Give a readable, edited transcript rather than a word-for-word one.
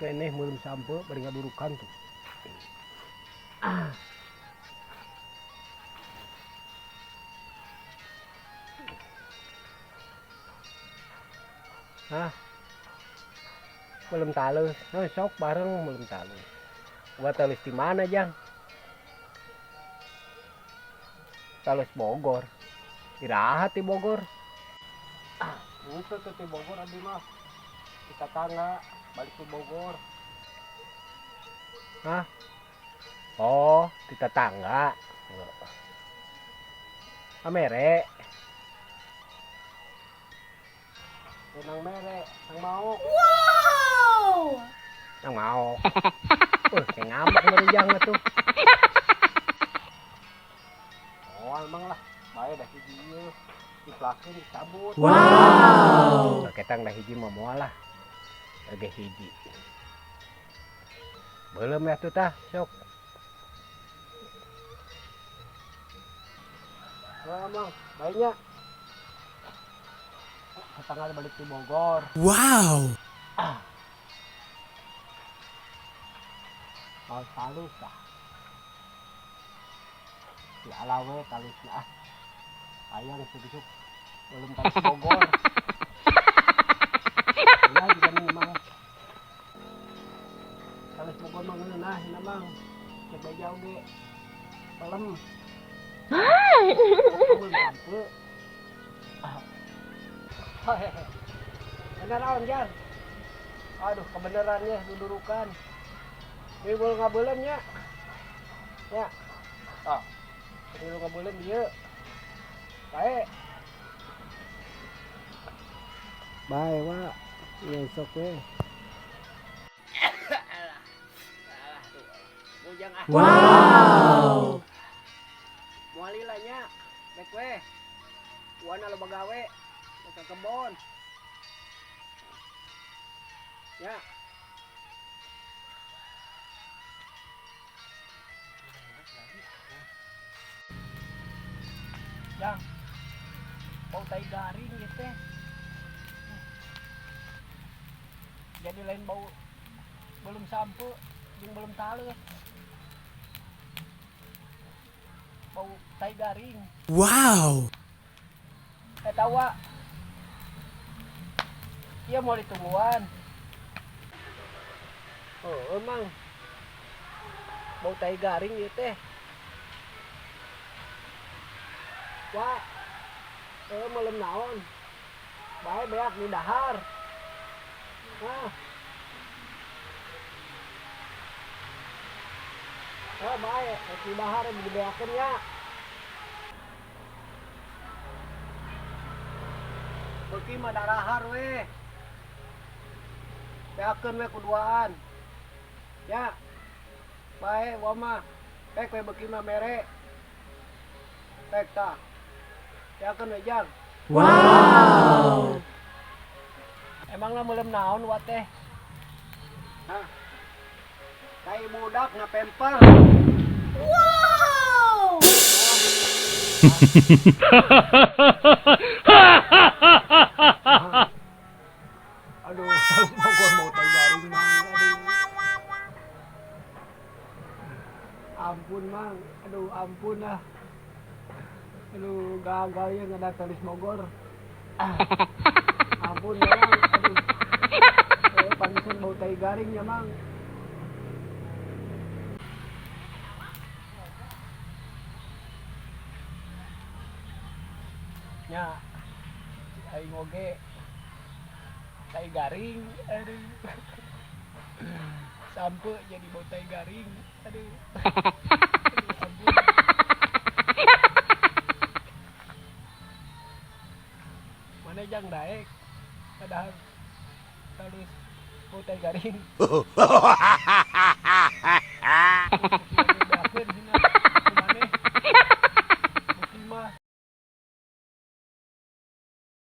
Keneh meuleum sampe bari ngadurukan tuh. Hah? Belum talus. Oh, sok bareng belum talus. Gua talus di mana, Jang? Talus Bogor. Iraha di Bogor. Ah, itu tuh di Bogor abdi mah. Di tetangga balik ke Bogor. Hah? Oh, di tetangga. Amere. Nang mere, nang mau. Wow! Nang mau. Kayak ngambek merujang tuh. Oh, emang lah. Bae dah hiji ieu. Diplakeun dicabut. Wow! Ketang dah hiji mah moal lah. Lagi hiji. Belum ya tuh tah, sok. Wah, emang, baiknya. Tetangga balik ke Bogor. Wow! Ah. Mau talus lah. Di alawe talusnya ah. Ayang besuk belum talus Bogor. Iya juga nih mang. Talus Bogor mah ngeunah nah mang. Cek bae jauh ge. Pelem. Belum sampe. Bener naon, Jan? Aduh, kebenarannya dudurukan. Ini boleh ngabeuleum nya. Ya. Ah. Ini lu ngabeuleum ieu. Bae. Bae, Wak. Ieu sok we. Bujang ah. Wow! Moal lila nya. Rek we. Wana loba gawe. Ke kebon. Ya. Jang. Bau tai garing gitu teh. Jadi lain bau belum sampe jeung belum talus. Bau tai garing. Wow! Eta wa. Iya mau ditungguan. Oh, emang bau tai garing ieu teh. Wah, melem naon? Bae beak di dahar. Nah. Oh, bae, di dahar dibeakeun nya. Beuki mah darahar we. Beakeun we kuduaan. Ya. Bae wa mah. Pek we beuki mah mere. Pek tah. Beakeun we Jang. Wow! Emangna meuleum naon wa teh? Hah? Tai budak ngapemper. Wow! Aduh, Bogor mau tai garing mang. Aduh. Ampun mang, aduh ampun lah. Aduh, gagal ya nggak tulis Bogor. Ah. Ampun ya mang, aduh. Pantesan bau tai garing ya mang. Nya, aing oge tai garing, aduh. Sampe jadi bau tai garing, aduh. Aduh, ampun. Mana jang daek, padahal talus bau tai garing.